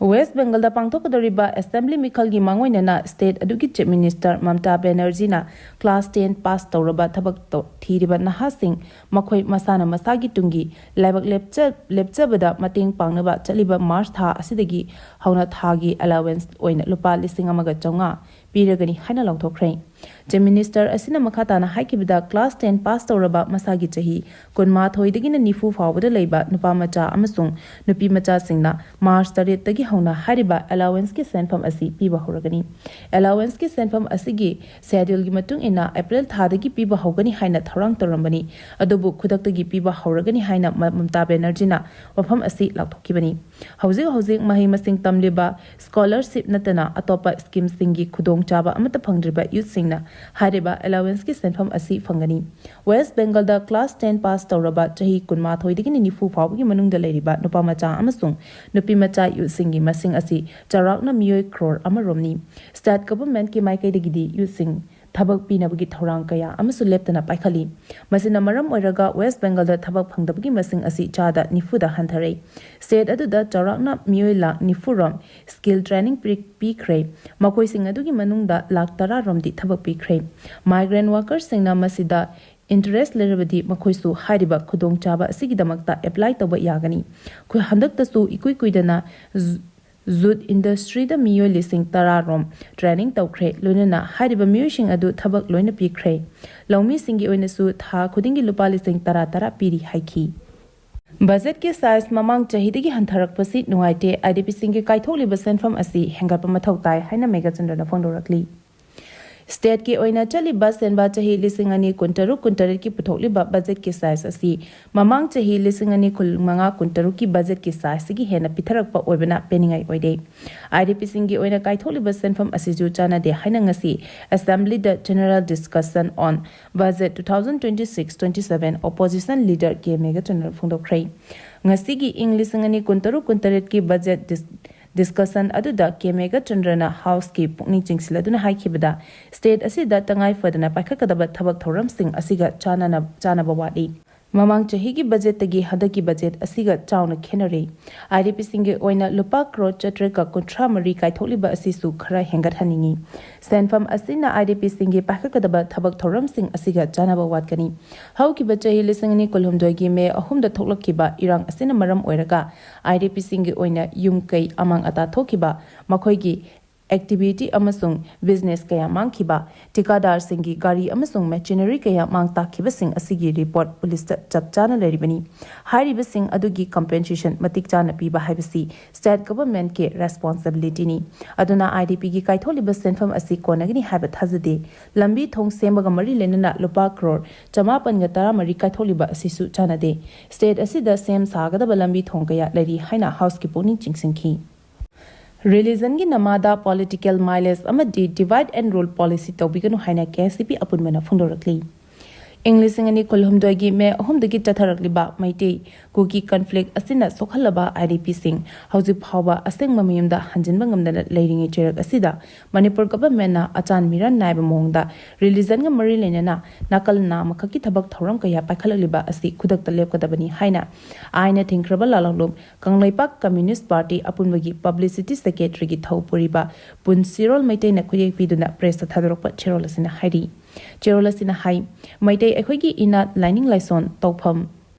ꯋꯦꯁ꯭ꯠ ꯕꯦꯡꯒꯜꯗ ꯄꯥꯡꯊꯣꯛꯀꯗꯧꯔꯤꯕ ꯑꯦꯁꯦꯝꯕ꯭ꯂꯤ ꯃꯤꯈꯜꯒꯤ ꯃꯥꯡꯑꯣꯏꯅꯅ ꯁ꯭ꯇꯦꯠ ꯑꯗꯨꯒꯤ ꯆꯤꯐ ꯃꯤꯅꯤꯁꯇꯔ ꯃꯝꯇꯥ ꯕꯦꯅꯔꯖꯤꯅ ꯀ꯭ꯂꯥꯁ ꯇꯦꯟ ꯄꯥꯁ ꯇꯧꯔꯕ ꯊꯕꯛ ꯇꯧ- ꯊꯤꯔꯤꯕ ꯅꯍꯥꯁꯤꯡ ꯃꯈꯣꯏ ꯃꯁꯥꯅ ꯃꯁꯥꯒꯤ ꯇꯨꯡꯒꯤ ꯂꯥꯏꯕꯛ ꯂꯦꯞꯆ- ꯂꯦꯞꯆꯕꯗ ꯃꯇꯦꯡ ꯄꯥꯡꯅꯕ ꯆꯠꯂꯤꯕ ꯃꯥꯔꯆ ꯊꯥ ꯑꯁꯤꯗꯒꯤ ꯍꯧꯅ ꯊꯥꯒꯤ ꯑꯦꯂꯥꯋꯦꯟꯁ ꯑꯣꯏꯅ ꯂꯨꯄꯥ ꯂꯤꯁꯤꯡ ꯑꯃꯒ ꯆꯥꯝꯃꯉꯥ ꯄꯤꯔꯒꯅꯤ ꯍꯥꯏꯅ ꯂꯥꯎꯊꯣꯛꯈ꯭ꯔꯦ꯫ ꯆꯤꯐ ꯃꯤꯅꯤꯁꯇꯔ ꯑꯁꯤꯅ ꯃꯈꯥ ꯇꯥꯅ ꯍꯥꯏꯈꯤꯕꯗ, ꯀ꯭ꯂꯥꯁ ꯇꯦꯟ ꯄꯥꯁ ꯇꯧꯔꯕ ꯃꯁꯥꯒꯤ ꯆꯍꯤ ꯀꯨꯟꯃꯥꯊꯣꯏꯗꯒꯤꯅ ꯅꯤꯐꯨ ꯐꯥꯎꯕꯗ ꯂꯩꯕ ꯅꯨꯄꯥ ꯃꯆꯥ ꯑꯃꯁꯨꯡ ꯅꯨꯄꯤ ꯃꯆꯥꯁꯤꯡꯅ ꯃꯥꯔꯆ ꯇꯔꯦꯠꯇꯒꯤ ꯍꯧꯅ ꯍꯥꯏꯔꯤꯕ ꯑꯦꯂꯥꯋꯦꯟꯁꯀꯤ ꯁꯦꯟꯐꯝ ꯑꯁꯤ ꯄꯤꯕ ꯍꯧꯔꯒꯅꯤ꯫ ꯑꯦꯂꯥꯋꯦꯟꯁꯀꯤ ꯁꯦꯟꯐꯝ ꯑꯁꯤꯒꯤ ꯁꯦꯗ꯭ꯌꯨꯜꯒꯤ ꯃꯇꯨꯡ ꯏꯟꯅ ꯑꯦꯄ꯭ꯔꯤꯜ ꯊꯥꯗꯒꯤ ꯄꯤꯕ ꯍꯧꯒꯅꯤ ꯍꯥꯏꯅ ꯊꯧꯔꯥꯡ ꯇꯧꯔꯝꯕꯅꯤ, ꯑꯗꯨꯕꯨ ꯈꯨꯗꯛꯇꯒꯤ ꯄꯤꯕ ꯍꯧꯔꯒꯅꯤ ꯍꯥꯏꯅ ꯃ- ꯃꯝꯇꯥ ꯕꯦꯅꯔꯖꯤꯅ ꯋꯥꯐꯝ ꯑꯁꯤ ꯂꯥꯎꯊꯣꯛꯈꯤꯕꯅꯤ꯫ ꯍꯧꯖꯤꯛ ꯍꯧꯖꯤꯛ ꯃꯍꯩ ꯃꯁꯤꯡ ꯇꯝꯂꯤꯕ, ꯁ꯭ꯀꯣꯂꯔꯁꯤꯞ ꯅꯠꯇꯅ ꯑꯇꯣꯞꯄ ꯁ꯭ꯀꯤꯝꯁꯤꯡꯒꯤ ꯈꯨꯗꯣꯡꯆꯥꯕ ꯑꯃꯠꯇ ꯐꯪꯗ꯭ꯔꯤꯕ ꯌꯨꯠꯁꯤꯡꯅ ꯍꯥꯏꯔꯤꯕ ꯑꯦꯂꯥꯋꯦꯟꯁꯀꯤ ꯁꯦꯟꯐꯝ ꯑꯁꯤ ꯐꯪꯒꯅꯤ꯫ ꯋꯦꯁ꯭ꯠ ꯕꯦꯡꯒꯜꯗ ꯀ꯭ꯂꯥꯁ ꯇꯦꯟ ꯄꯥꯁ ꯇꯧꯔꯕ ꯆꯍꯤ ꯀꯨꯟꯃꯥꯊꯣꯏꯗꯒꯤꯅ ꯅꯤꯐꯨ ꯐꯥꯎꯕꯒꯤ ꯃꯅꯨꯡꯗ ꯂꯩꯔꯤꯕ ꯅꯨꯄꯥ ꯃꯆꯥ ꯑꯃꯁꯨꯡ ꯅꯨꯄꯤ ꯃꯆꯥ ꯌꯨꯠꯁꯤꯡꯒꯤ ꯃꯁꯤꯡ ꯑꯁꯤ ꯆꯥꯎꯔꯥꯛꯅ ꯃꯤꯑꯣꯏ ꯀ꯭ꯔꯣꯔ ꯑꯃ ꯔꯣꯝꯅꯤ꯫ ꯁ꯭ꯇꯦꯠ ꯒꯚꯔꯟꯃꯦꯟꯠꯀꯤ ꯃꯥꯏꯀꯩꯗꯒꯤꯗꯤ ꯌꯨꯠꯁꯤꯡ ꯊꯕꯛ ꯄꯤꯅꯕꯒꯤ ꯊꯧꯔꯥꯡ ꯀꯌꯥ ꯑꯃꯁꯨ ꯂꯦꯞꯇꯅ ꯄꯥꯏꯈꯠꯂꯤ꯫ ꯃꯁꯤꯅ ꯃꯔꯝ ꯑꯣꯏꯔꯒ ꯋꯦꯁ꯭ꯠ ꯕꯦꯡꯒꯜꯗ ꯊꯕꯛ ꯐꯪꯗꯕꯒꯤ ꯃꯁꯤꯡ ꯑꯁꯤ ꯆꯥꯗ ꯅꯤꯐꯨꯗ ꯍꯟꯊꯔꯦ꯫ ꯁ꯭ꯇꯦꯠ ꯑꯗꯨꯗ ꯆꯥꯎꯔꯥꯛꯅ ꯃꯤꯑꯣꯏ ꯂꯥꯈ ꯅꯤꯐꯨ ꯔꯣꯝ ꯁ꯭ꯀꯤꯜ ꯇ꯭ꯔꯦꯅꯤꯡ ꯄꯤ- ꯄꯤꯈ꯭ꯔꯦ꯫ ꯃꯈꯣꯏꯁꯤꯡ ꯑꯗꯨꯒꯤ ꯃꯅꯨꯡꯗ ꯂꯥꯈ ꯇꯔꯥ ꯔꯣꯝꯗꯤ ꯊꯕꯛ ꯄꯤꯈ꯭ꯔꯦ꯫ ꯃꯥꯏꯒ꯭ꯔꯦꯟ ꯋꯥꯔꯀꯔꯁꯤꯡꯅ ꯃꯁꯤꯗ ꯏꯟꯇꯔꯦꯁ꯭ꯠ ꯂꯩꯔꯕꯗꯤ ꯃꯈꯣꯏꯁꯨ ꯍꯥꯏꯔꯤꯕ ꯈꯨꯗꯣꯡꯆꯥꯕ ꯑꯁꯤꯒꯤꯗꯃꯛꯇ ꯑꯦꯄ꯭ꯂꯥꯏ ꯇꯧꯕ ꯌꯥꯒꯅꯤ꯫ ꯈꯨ- ꯍꯟꯗꯛꯇꯁꯨ ꯏꯀꯨꯏ ꯀꯨꯏꯗꯅ ꯖꯨ- ꯖꯨꯠ ꯏꯟꯗꯁꯇ꯭ꯔꯤꯗ ꯃꯤꯑꯣꯏ ꯂꯤꯁꯤꯡ ꯇꯔꯥ ꯔꯣꯝ ꯇ꯭ꯔꯦꯅꯤꯡ ꯇꯧꯈ꯭ꯔꯦ, ꯂꯣꯏꯅꯅ ꯍꯥꯏꯔꯤꯕ ꯃꯤꯑꯣꯏꯁꯤꯡ ꯑꯗꯨ ꯊꯕꯛ ꯂꯣꯏꯅ ꯄꯤꯈ꯭ꯔꯦ꯫ ꯂꯧꯃꯤꯁꯤꯡꯒꯤ ꯑꯣꯏꯅꯁꯨ ꯊꯥ ꯈꯨꯗꯤꯡꯒꯤ ꯂꯨꯄꯥ ꯂꯤꯁꯤꯡ ꯇꯔꯥ ꯇꯔꯥ ꯄꯤꯔꯤ ꯍꯥꯏꯈꯤ꯫ ꯕꯖꯦꯠꯀꯤ ꯁꯥꯏꯖ ꯃꯃꯥꯡ ꯆꯍꯤꯗꯒꯤ ꯍꯟꯊꯔꯛꯄꯁꯤ ꯅꯨꯡꯉꯥꯏꯇꯦ, ꯑꯥꯏ ꯗꯤ ꯄꯤꯁꯤꯡꯒꯤ ꯀꯥꯏꯊꯣꯛꯂꯤꯕ ꯁꯦꯟꯐꯝ ꯑꯁꯤ ꯍꯦꯟꯒꯠꯄ ꯃꯊꯧ ꯇꯥꯏ ꯍꯥꯏꯅ ꯃꯦꯘꯆꯟꯗ꯭ꯔꯅ ꯐꯣꯡꯗꯣꯔꯛꯂꯤ꯫ ꯁ꯭ꯇꯦꯠꯀꯤ ꯑꯣꯏꯅ ꯆꯠꯂꯤꯕ ꯁꯦꯟꯕꯥ ꯆꯍꯤ ꯂꯤꯁꯤꯡ ꯑꯅꯤ ꯀꯨꯟꯇꯔꯨꯛ ꯀꯨꯟꯇꯔꯦꯠꯀꯤ ꯄꯨꯊꯣꯛꯂꯤꯕ ꯕꯖꯦꯠꯀꯤ ꯁꯥꯏꯖ ꯑꯁꯤ ꯃꯃꯥꯡ ꯆꯍꯤ ꯂꯤꯁꯤꯡ ꯑꯅꯤ ꯀꯨꯟꯃꯉꯥ ꯀꯨꯟꯇꯔꯨꯛꯀꯤ ꯕꯖꯦꯠꯀꯤ ꯁꯥꯏꯖꯇꯒꯤ ꯍꯦꯟꯅ ꯄꯤꯊꯔꯛꯄ ꯑꯣꯏꯕꯅ ꯄꯦꯟꯅꯤꯡꯉꯥꯏ ꯑꯣꯏꯗꯦ꯫ ꯑꯥꯏ ꯗꯤ ꯄꯤꯁꯤꯡꯒꯤ ꯑꯣꯏꯅ ꯀꯥꯏꯊꯣꯛꯂꯤꯕ ꯁꯦꯟꯐꯝ ꯑꯁꯤꯁꯨ ꯆꯥꯟꯅꯗꯦ ꯍꯥꯏꯅ ꯉꯁꯤ Assembly the General Discussion on Budget two thousand twenty-six twenty-seven Opposition Leader ꯀꯦ ꯃꯦꯘꯆꯟꯗ꯭ꯔꯅ ꯐꯣꯡꯗꯣꯛꯈ꯭ꯔꯦ꯫ ꯉꯁꯤꯒꯤ ꯏꯪ ꯂꯤꯁꯤꯡ ꯑꯅꯤ ꯀꯨꯟꯇꯔꯨꯛ ꯀꯨꯟꯇꯔꯦꯠꯀꯤ ꯕꯖꯦꯠ ꯗꯤꯁ- ꯗꯤꯁꯀꯁꯟ ꯑꯗꯨꯗ ꯀꯦ ꯃꯦꯘꯆꯟꯗ꯭ꯔꯅ ꯍꯥꯎꯁꯀꯤ ꯄꯨꯛꯅꯤꯡ ꯆꯤꯡꯁꯤꯜꯂꯗꯨꯅ ꯍꯥꯏꯈꯤꯕꯗ, ꯁ꯭ꯇꯦꯠ ꯑꯁꯤꯗ ꯇꯉꯥꯏ ꯐꯗꯅ ꯄꯥꯏꯈꯠꯀꯗꯕ ꯊꯕꯛ ꯊꯧꯔꯝꯁꯤꯡ ꯑꯁꯤꯒ ꯆꯥꯟꯅꯅ- ꯆꯥꯟꯅꯕ ꯋꯥꯠꯂꯤ꯫ ꯃꯃꯥꯡ ꯆꯍꯤꯒꯤ ꯕꯖꯦꯠꯇꯒꯤ ꯍꯟꯗꯛꯀꯤ ꯕꯖꯦꯠ ꯑꯁꯤꯒ ꯆꯥꯎꯅ ꯈꯦꯠꯅꯔꯦ꯫ ꯑꯥꯏ ꯗꯤ ꯄꯤꯁꯤꯡꯒꯤ ꯑꯣꯏꯅ ꯂꯨꯄꯥ ꯀ꯭ꯔꯣꯔ ꯆꯥꯇ꯭ꯔꯦꯠꯀ ꯀꯨꯟꯊ꯭ꯔꯥ ꯃꯔꯤ ꯀꯥꯏꯊꯣꯛꯂꯤꯕ ꯑꯁꯤꯁꯨ ꯈꯔ ꯍꯦꯟꯒꯠꯍꯟꯅꯤꯡꯏ꯫ ꯁꯦꯟꯐꯝ ꯑꯁꯤꯅ ꯑꯥꯏ ꯗꯤ ꯄꯤꯁꯤꯡꯒꯤ ꯄꯥꯏꯈꯠꯀꯗꯕ ꯊꯕꯛ ꯊꯧꯔꯝꯁꯤꯡ ꯑꯁꯤꯒ ꯆꯥꯟꯅꯕ ꯋꯥꯠꯀꯅꯤ꯫ ꯍꯧꯈꯤꯕ ꯆꯍꯤ ꯂꯤꯁꯤꯡ ꯑꯅꯤ ꯀꯨꯟꯍꯨꯝꯗꯣꯏꯒꯤ ꯃꯦ ꯑꯍꯨꯝꯗ ꯊꯣꯛꯂꯛꯈꯤꯕ ꯏꯔꯥꯡ ꯑꯁꯤꯅ ꯃꯔꯝ ꯑꯣꯏꯔꯒ ꯑꯥꯏ ꯗꯤ ꯄꯤꯁꯤꯡꯒꯤ ꯑꯣꯏꯅ ꯌꯨꯝ ꯀꯩ ꯑꯃꯥꯡ ꯑꯇꯥ ꯊꯣꯛꯈꯤꯕ, ꯃꯈꯣꯏꯒꯤ ꯑꯦꯛꯇꯤꯚꯤꯇꯤ ꯑꯃꯁꯨꯡ ꯕꯤꯖꯤꯅꯦꯁ ꯀꯌꯥ ꯃꯥꯡꯈꯤꯕ, ꯊꯤꯀꯥꯗꯥꯔꯁꯤꯡꯒꯤ ꯒꯥꯔꯤ ꯑꯃꯁꯨꯡ ꯃꯦꯆꯤꯅꯔꯤ ꯀꯌꯥ ꯃꯥꯡ ꯇꯥꯛꯈꯤꯕꯁꯤꯡ ꯑꯁꯤꯒꯤ ꯔꯤꯄꯣꯔꯠ ꯄꯨꯂꯤꯁꯇ ꯆꯞ ꯆꯥꯅ ꯂꯩꯔꯤꯕꯅꯤ꯫ ꯍꯥꯏꯔꯤꯕꯁꯤꯡ ꯑꯗꯨꯒꯤ ꯀꯝꯄꯦꯟꯁꯦꯁꯟ ꯃꯇꯤꯛ ꯆꯥꯅ ꯄꯤꯕ ꯍꯥꯏꯕꯁꯤ ꯁ꯭ꯇꯦꯠ ꯒꯚꯔꯟꯃꯦꯟꯠꯀꯤ ꯔꯦꯁꯄꯣꯟꯁꯤꯕꯤꯂꯤꯇꯤꯅꯤ꯫ ꯑꯗꯨꯅ ꯑꯥꯏ ꯗꯤ ꯄꯤꯒꯤ ꯀꯥꯏꯊꯣꯛꯂꯤꯕ ꯁꯦꯟꯐꯝ ꯑꯁꯤ ꯀꯣꯟꯅꯒꯅꯤ ꯍꯥꯏꯕ ꯊꯥꯖꯗꯦ꯫ ꯂꯝꯕꯤ ꯊꯣꯡ ꯁꯦꯝꯕꯒ ꯃꯔꯤ ꯂꯩꯅꯅ ꯂꯨꯄꯥ ꯀ꯭ꯔꯣꯔ ꯆꯃꯥꯄꯟꯒ ꯇꯔꯥꯃꯔꯤ ꯀꯥꯏꯊꯣꯛꯂꯤꯕ ꯑꯁꯤꯁꯨ ꯆꯥꯟꯅꯗꯦ꯫ ꯁ꯭ꯇꯦꯠ ꯑꯁꯤꯗ ꯁꯦꯝ ꯁꯥꯒꯗꯕ ꯂꯝꯕꯤ ꯊꯣꯡ ꯀꯌꯥ ꯂꯩꯔꯤ ꯍꯥꯏꯅ ꯍꯥꯎꯁꯀꯤ ꯄꯨꯛꯅꯤꯡ ꯆꯤꯡꯁꯤꯟꯈꯤ꯫ ꯔꯤꯂꯤꯖꯟꯒꯤ ꯅꯃꯥꯗ ꯄꯣꯂꯤꯇꯤꯀꯦꯜ ꯃꯥꯏꯂꯦꯖ ꯑꯃꯗꯤ ꯗꯤꯚꯥꯏꯗ ꯑꯦꯟ ꯔꯨꯜ ꯄꯣꯂꯤꯁꯤ ꯇꯧꯕꯤꯒꯅꯨ ꯍꯥꯏꯅ ꯀꯦ ꯑꯦꯁ ꯗꯤ ꯄꯤ ꯑꯄꯨꯟꯕꯅ ꯐꯣꯡꯗꯣꯔꯛꯂꯤ꯫ ꯏꯪ ꯂꯤꯁꯤꯡ ꯑꯅꯤ ꯀꯨꯟꯍꯨꯝꯗꯣꯏꯒꯤ ꯃꯦ ꯑꯍꯨꯝꯗꯒꯤ ꯆꯠꯊꯔꯛꯂꯤꯕ ꯃꯩꯇꯩ ꯀꯨꯀꯤ ꯀꯟꯐ꯭ꯂꯤꯛ ꯑꯁꯤꯅ ꯁꯣꯛꯍꯜꯂꯕ ꯑꯥꯏ ꯗꯤ ꯄꯤꯁꯤꯡ ꯍꯧꯖꯤꯛ ꯐꯥꯎꯕ ꯑꯁꯦꯡꯕ ꯃꯌꯨꯝꯗ ꯍꯟꯖꯤꯟꯕ ꯉꯝꯗꯅ ꯂꯩꯔꯤꯉꯩ ꯆꯩꯔꯛ ꯑꯁꯤꯗ ꯃꯅꯤꯄꯨꯔ ꯒꯚꯔꯟꯃꯦꯟꯠꯅ ꯑꯆꯥꯟ ꯃꯤꯔꯥꯟ ꯅꯥꯏꯕ ꯃꯑꯣꯡꯗ ꯔꯤꯂꯤꯖꯟꯒ ꯃꯔꯤ ꯂꯩꯅꯅ ꯅꯥꯀꯜ ꯅꯥꯝꯃꯈꯛꯀꯤ ꯊꯕꯛ ꯊꯧꯔꯝ ꯀꯌꯥ ꯄꯥꯏꯈꯠꯂꯛꯂꯤꯕ ꯑꯁꯤ ꯈꯨꯗꯛꯇ ꯂꯦꯞꯀꯗꯕꯅꯤ ꯍꯥꯏꯅ ꯑꯥꯏꯟꯅ ꯊꯤꯡꯈ꯭ꯔꯕ ꯂꯥꯂꯣꯡꯂꯨꯞ ꯀꯪꯂꯩꯄꯥꯛ ꯀꯝꯃ꯭ꯌꯨꯅꯤꯁ꯭ꯠ ꯄꯥꯔꯇꯤ ꯑꯄꯨꯟꯕꯒꯤ ꯄꯕ꯭ꯂꯤꯁꯤꯇꯤ ꯁꯦꯀ꯭ꯔꯦꯇꯔꯤꯒꯤ ꯊꯧ ꯄꯨꯔꯤꯕ ꯄꯨꯟꯁꯤꯔꯣꯜ ꯃꯩꯇꯩꯅ ꯈꯨꯠꯌꯦꯛ ꯄꯤꯗꯨꯅ ꯄ꯭ꯔꯦꯁꯇ ꯊꯥꯗꯣꯔꯛꯄ ꯆꯦꯔꯣꯜ ꯑꯁꯤꯅ ꯍꯥꯏꯔꯤ꯫ ꯆꯦꯔꯣꯜ ꯑꯁꯤꯅ ꯍꯥꯏ, ꯃꯩꯇꯩ ꯑꯩꯈꯣꯏꯒꯤ ꯏꯅꯥꯠ, ꯂꯥꯏꯅꯤꯡ ꯂꯥꯏꯁꯣꯟ, ꯇꯧꯐꯝ,